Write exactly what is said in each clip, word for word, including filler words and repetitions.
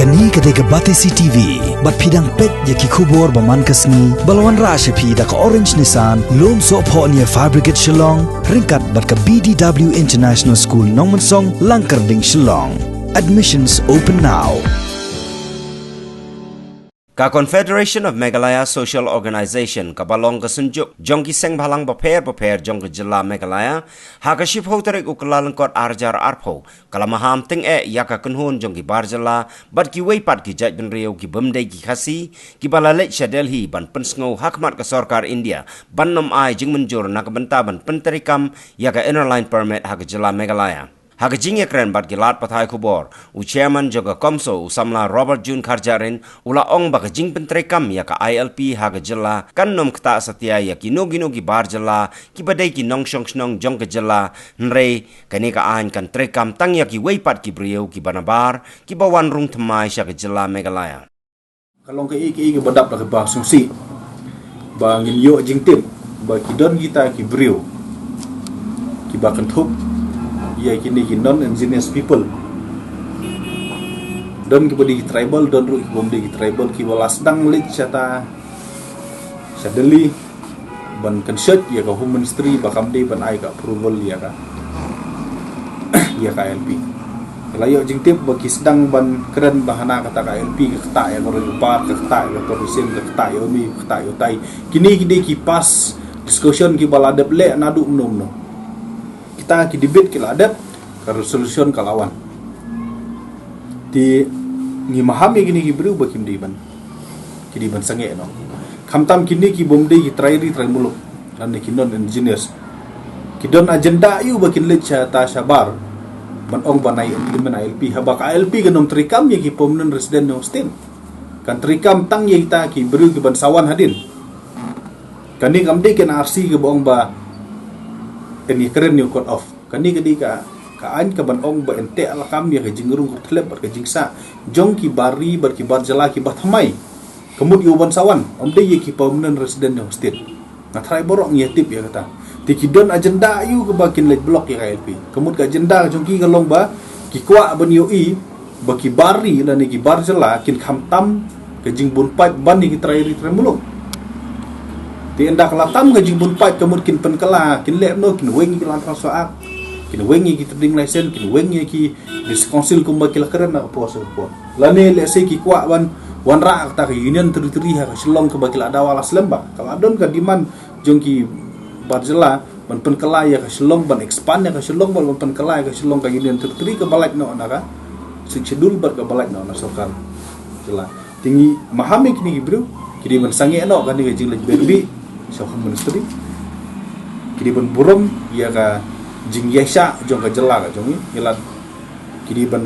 Kane ka dei ka Batesi T V, bad phi dang peit ïa ki khubor ba man ka sngi, ba la wanrah sha phi da ka Orange Nissan, Lumsohphoh near Fire Brigade Shillong, ryngkat bad ka B D W International School Nongmensong, Langkyrding, Shillong. Admissions open now. Ka Confederation of Meghalaya Social Organization, kaba long ka synjuk jong ki seng bhalang bapher bapher jong ka jylla Meghalaya, ha ka shiphew tarik u Kyllalyngkot arhajar arphew, ka la maham tyngeh ïa ka kynhun jong ki bar jylla bad kiwei pat ki jaitbynriew ki bym dei ki Khasi, kiba la leit sha Delhi ban pynsngew ha khmat ka sorkar India ban ym ai jingmynjur na ka bynta ban pyntreikam ïa ka Inner Line Permit ha ka jylla Meghalaya. Ha ka jingïakren bad ki lad pathai khubor, u Chairman jong ka CoMSO, u samla Robert June Kharjahrin, u la ong ba ka jingpyntreikam ïa ka I L P ha ka jylla kan ym ktah satia ïa kino kino ki bar jylla kiba dei ki nongshong shnong jong ka jylla, hynrei kane ka aiñ kan treikam tang ïa kiwei pat ki briew kiba nabar, kiba wan rung thymmai sha ka jylla Meghalaya. Ka long kaei kaei kaba dap da kaba sngewsih ba ngin ïoh jingtip ba ki don kita ki briew kiba kynthup ïa kine ki non-indigenous people. Don kiba dei ki tribal, don ruh kiba ym dei ki tribal, kiba la sdang leit shata sha Delhi ban kynshoit ïa ka Home Ministry ba kam dei ban ai ka approval ïa ka ïa ka I L P. La ïoh jingtip ba ki sdang ban kren ba hana kata ka I L P ka ktah ïa ka roi u bar, ka ktah ïa ka tourism, ka ktah ïa u mih, ka ktah ïa utai. Kine ki dei ki past discussion kiba la dep leh naduh mynno mynno. Kita ki debate ki la dep, ka resolution ka la wan. Te ngi maham ïa kine ki briew ba kim dei ban, ki dei ban sangeh noh. Khamtam kine ki bym dei ki trai ri trai muluk, lane ki non-indigenous, ki don agenda aiu ba kin leit shata shabar ban ong ba nai implement I L P, haba ka I L P kan ym treikam ïa ki permanent resident jong state. Kan treikam tang ïa kita ki briew kiban sa wan hadien. Kane kam dei ka N R C kaba ong ba kan ïakren ïa u cut off. Kane ka dei ka, ka aiñ kaban ong ba yn teh lakam ïa ka jingrung kyrthlep bad ka jingsah jong ki bar ri bad ki bar jylla kiba thymmai. Ka mut ïa u ban sa wan, ym dei ïa ki permanent resident jong state. Nga tharai baroh ngi ïatip ïa kata. Te ki don agenda aiu kaba kin leit block ïa ka I L P. Ka mut ka agenda jong ki ka long ba ki kwah ban ïohi ba ki bar ri lane ki bar jylla kin khamtam ka jingbun paid ban ïa ki trai ri trai muluk. Te ynda ka la tam ka jingbun paid, ka mut kin pynkylla, kin leh noh, kin weng ïa ki Land Transfer Act, kin weng ïa ki trading license, kin weng ïa ki District Council kumba ki la kren na ka por sha ka por. Lane lehse ki kwah ban wanrah kata ka Union Territory ha ka Shillong kaba ki la dawa la slem, ba ka la don ka demand jong ki bar jylla ban pynkylla ïa ka Shillong, ban expand ïa ka Shillong, ban, ban pynkylla ïa ka Shillong ka Union Territory kaba lait noh na ka Sixth Schedule bad kaba lait noh na sorkar jylla. Te ngi maham ïa kine ki briew, ki dei ban sangeh noh kane ka jingleit byrngem sha Home Ministry. Ki dei ban burom ïa ka jingïaishah jong ka jylla ka jong ngi, ngi lad. Ki dei ban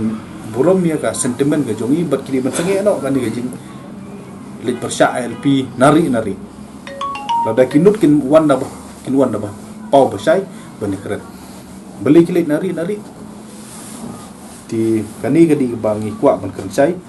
burom ïa ka sentiment ka jong ngi bad ki dei ban sangeh noh kane ka jingleit pyrshah I L P nari nari. Lada ki nud kin wan da ba, kin wan da ba paw ba shai ban ïakren. Balei ki leit nari nari? Te kane ka dei kaba ngi kwah ban kren shai.